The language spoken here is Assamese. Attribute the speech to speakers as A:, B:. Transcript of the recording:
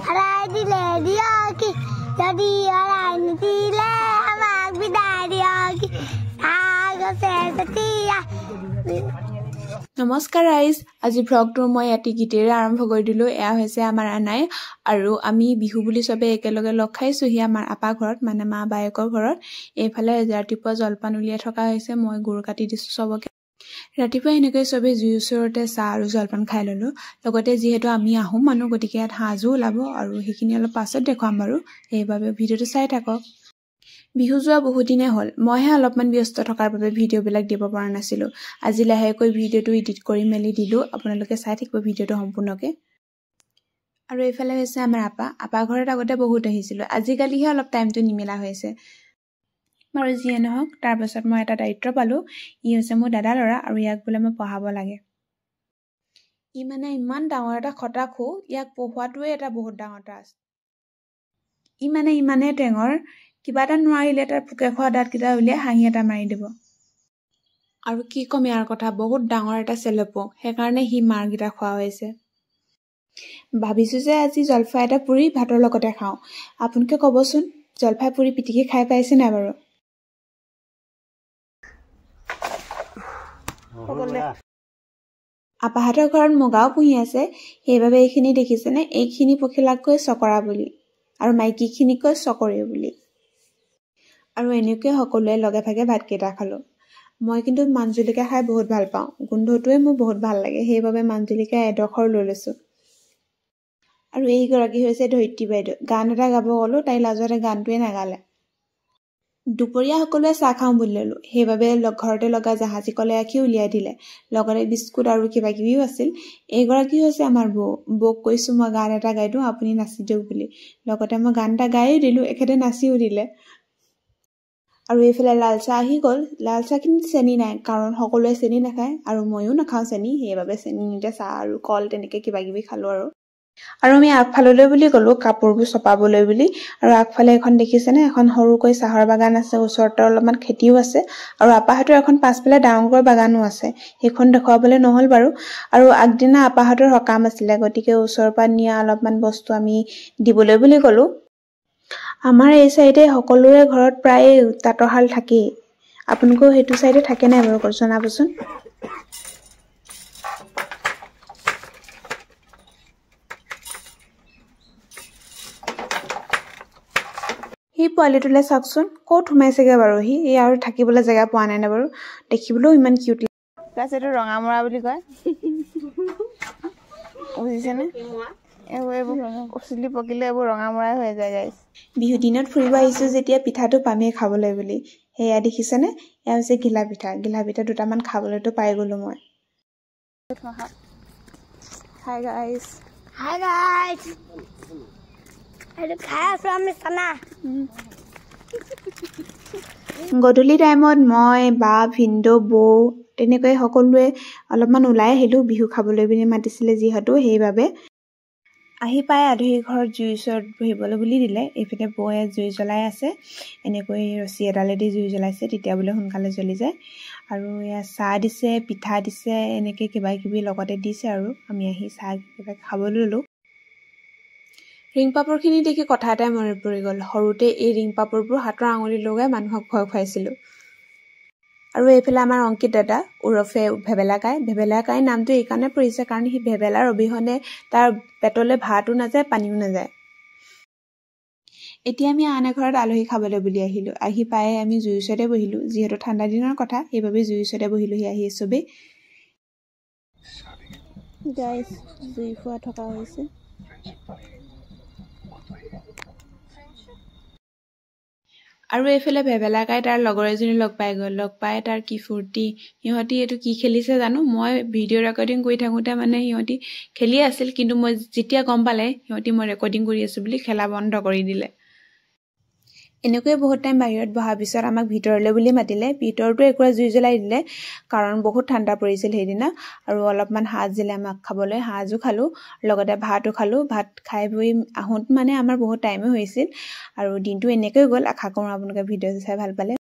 A: হাৰাই দিলে দিয়ক, যদি হাৰাই নিদিলে আমাক বিদায় দিয়ক। আগছে যেতিয়া।
B: নমস্কাৰ ৰাইজ, আজি ভ্লগটো মই এটি গীতেৰে আৰম্ভ কৰি দিলোঁ। এয়া হৈছে আমাৰ আনাই আৰু আমি বিহু বুলি চবেই একেলগে লগ খাইছোঁহি আমাৰ আপা ঘৰত, মানে মা বায়েকৰ ঘৰত। এইফালে ৰাতিপুৱা জলপান উলিয়াই থকা হৈছে, মই গুৰ কাটি দিছোঁ চবকে। ৰাতিপুৱা এনেকৈ চবেই জুইৰ ওচৰতে চাহ আৰু জলপান খাই ল'লোঁ। লগতে যিহেতু আমি আহোম মানুহ, গতিকে ইয়াত সাজো ওলাব আৰু সেইখিনি অলপ পাছত দেখুৱাম বাৰু, সেইবাবে ভিডিঅ'টো চাই থাকক। বিহু যোৱা বহুদিনেই হ'ল, মইহে অলপমান ব্যস্ত থকাৰ বাবে ভিডিঅ'বিলাক দিব পৰা নাছিলোঁ। আজি লাহেকৈ ভিডিঅ'টো এডিট কৰি মেলি দিলোঁ, আপোনালোকে চাই থাকিব ভিডিঅ'টো সম্পূৰ্ণকৈ। আৰু এইফালে হৈছে আমাৰ আপা। আপা ঘৰত আগতে বহুত আহিছিলোঁ, আজিকালিহে অলপ টাইমটো নিমিলা হৈছে। বাৰু যিয়ে নহওক, তাৰপাছত মই এটা দায়িত্ব পালোঁ। ই হৈছে মোৰ দাদা ল'ৰা আৰু ইয়াক বোলে মই পঢ়াব লাগে। ই মানে ইমান ডাঙৰ এটা খটাখু, ইয়াক পঢ়োৱাটোৱে এটা বহুত ডাঙৰ টাস্ক। ই মানে ইমানেই টেঙৰ, কিবা এটা নোৱাৰিলে তাৰ পোকে খোৱা দাঁতকেইটা উলিয়াই হাঁহি এটা মাৰি দিব। আৰু কি ক'ম ইয়াৰ কথা, বহুত ডাঙৰ এটা চেলেপো, সেইকাৰণে সি মাৰকেইটা খোৱা হৈছে। ভাবিছোঁ যে আজি জলফাই এটা পুৰি ভাতৰ লগতে খাওঁ। আপোনালোকে ক'বচোন, জলফাই পুৰি পিটিকি খাই পাইছে নাই বাৰু? আপাহঁতৰ ঘৰত মুগাও পুহি আছে, সেইবাবে এইখিনি দেখিছেনে? এইখিনি পখিলাক কয় চকৰা বুলি আৰু মাইকীখিনিক কয় চকৰি বুলি। আৰু এনেকৈ সকলোৱে লগে ভাগে ভাতকেইটা খালোঁ। মই কিন্তু মান জলকীয়া খাই বহুত ভাল পাওঁ, গোন্ধটোৱে মোৰ বহুত ভাল লাগে, সেইবাবে মান জলকীয়া এডোখৰ লৈ লৈছোঁ। আৰু এইগৰাকী হৈছে ধৰিত্ৰী বাইদেউ। গান এটা গাব ক'লোঁ, তাই লাজতে গানটোৱে নাগালে। দুপৰীয়া সকলোৱে চাহ খাওঁ বুলি ল'লোঁ, সেইবাবে ঘৰতে লগা জাহাজী কলে আখি উলিয়াই দিলে, লগতে বিস্কুট আৰু কিবা কিবিও আছিল। এইগৰাকী হৈছে আমাৰ বৌ। বৌক কৈছোঁ মই গান এটা গাই দিওঁ, আপুনি নাচি দিয়ক বুলি। লগতে মই গান এটা গায়ো দিলোঁ, এখেতে নাচিও দিলে। আৰু এইফালে লাল চাহ আহি গ'ল। লাল চাহখিনিত চেনি নাই, কাৰণ সকলোৱে চেনি নাখায় আৰু ময়ো নাখাওঁ চেনি, সেইবাবে চেনি নিদিয়া চাহ আৰু কল তেনেকৈ কিবা কিবি খালোঁ। আৰু আমি আগফাললৈ বুলি গ'লোঁ কাপোৰবোৰ চপাবলৈ বুলি। আৰু আগফালে এখন দেখিছেনে, এখন সৰুকৈ চাহৰ বাগান আছে, ওচৰতে অলপমান খেতিও আছে। আৰু আপাহঁতৰ এখন পাছফালে ডাঙৰকৈ বাগানো আছে, সেইখন দেখুৱাবলৈ নহ'ল বাৰু। আৰু আগদিনা আপাহঁতৰ সকাম আছিলে, গতিকে ওচৰৰ পৰা নিয়া অলপমান বস্তু আমি দিবলৈ বুলি গ'লোঁ। আমাৰ এই চাইডে সকলোৰে ঘৰত প্ৰায় তাঁতৰশাল থাকেই। আপোনালোকেও সেইটো চাইডে থাকে নাই বাৰু জনাবচোন। সেই পোৱালিটোলৈ চাওকচোন, ক'ত সোমাইছেগৈ বাৰু সি, এই আৰু থাকিবলৈ জেগা পোৱা নাই নে বাৰু? দেখিবলৈও ইমান কিউট। প্লাছ এইটো ৰঙামৰা বুলি কয়, বুজিছেনে? এইবোৰ চুলি পকিলে এইবোৰ ৰঙামৰাই হৈ যায় গাইজ। বিহু দিনত ফুৰিব আহিছোঁ যেতিয়া পিঠাটো পামেই খাবলৈ বুলি। সেয়া দেখিছেনে, এয়া হৈছে ঘিলা পিঠা। ঘিলা পিঠা দুটামান খাবলৈতো পাই গ'লোঁ মই। হাই গাইজ,
A: হাই গাইজ, এইটো খাই আছোঁ আমি চানা।
B: গধূলি টাইমত মই, বা, ভিনদেউ, বৌ তেনেকৈ সকলোৱে অলপমান ওলাই আহিলোঁ, বিহু খাবলৈ বুলি মাতিছিলে যিহেতু, সেইবাবে। আহি পাই আলহী ঘৰত জুইৰ ওচৰত বহিবলৈ বুলি দিলে। এইপিনে বৌয়ে জুই জ্বলাই আছে, এনেকৈ ৰছী এডালেদি জুই জ্বলাইছে, তেতিয়া বোলে সোনকালে জ্বলি যায়। আৰু এয়া চাহ দিছে, পিঠা দিছে, এনেকৈ কিবা কিবি লগতে দিছে। আৰু আমি আহি চাহ কিবা খাবলৈ ল'লোঁ। ৰিং পাপৰখিনি দেখি কথা এটাই মনত পৰি গ'ল, সৰুতে এই ৰিং পাপৰবোৰ হাতৰ আঙুলি লগাই মানুহক ভয় খুৱাইছিলোঁ। আৰু এইফালে আমাৰ অংকিত দাদা ওৰফে ভেবেলা কাই। ভেবেলা কাই নামটো এইকাৰণে পৰিছে কাৰণ সি ভেবেলাৰ অবিহনে তাৰ পেটলৈ ভাতো নাযায়, পানীও নাযায়। এতিয়া আমি আন এঘৰত আলহী খাবলৈ বুলি আহিলোঁ। আহি পায়ে আমি জুইৰ ওচৰতে বহিলোঁ, যিহেতু ঠাণ্ডা দিনৰ কথা, সেইবাবে জুইৰ ওচৰতে বহিলোঁহি আহি চবেই। গাইজ, জুই ফুৱা থকা হৈছে। আৰু এইফালে ভেবেলা কাই তাৰ লগৰ এজনী লগ পাই গ'ল। লগ পাই তাৰ কি ফূৰ্তি, সিহঁতি এইটো কি খেলিছে জানো? মই ভিডিঅ' ৰেকৰ্ডিং কৰি থাকোঁতে মানে সিহঁতি খেলি আছিল, কিন্তু মই যেতিয়া গম পালে সিহঁতি মই ৰেকৰ্ডিং কৰি আছোঁ বুলি খেলা বন্ধ কৰি দিলে। এনেকৈয়ে বহুত টাইম বাহিৰত বহাৰ পিছত আমাক ভিতৰলৈ বুলি মাতিলে। ভিতৰতো একুৰা জুই জ্বলাই দিলে, কাৰণ বহুত ঠাণ্ডা পৰিছিল সেইদিনা। আৰু অলপমান সাজ দিলে আমাক খাবলৈ, সাজো খালোঁ, লগতে ভাতো খালোঁ। ভাত খাই বৈ আহোঁতে মানে আমাৰ বহুত টাইমো হৈছিল আৰু দিনটো এনেকৈ গ'ল। আশা কৰোঁ আপোনালোকে ভিডিঅ'টো চাই ভাল পালে।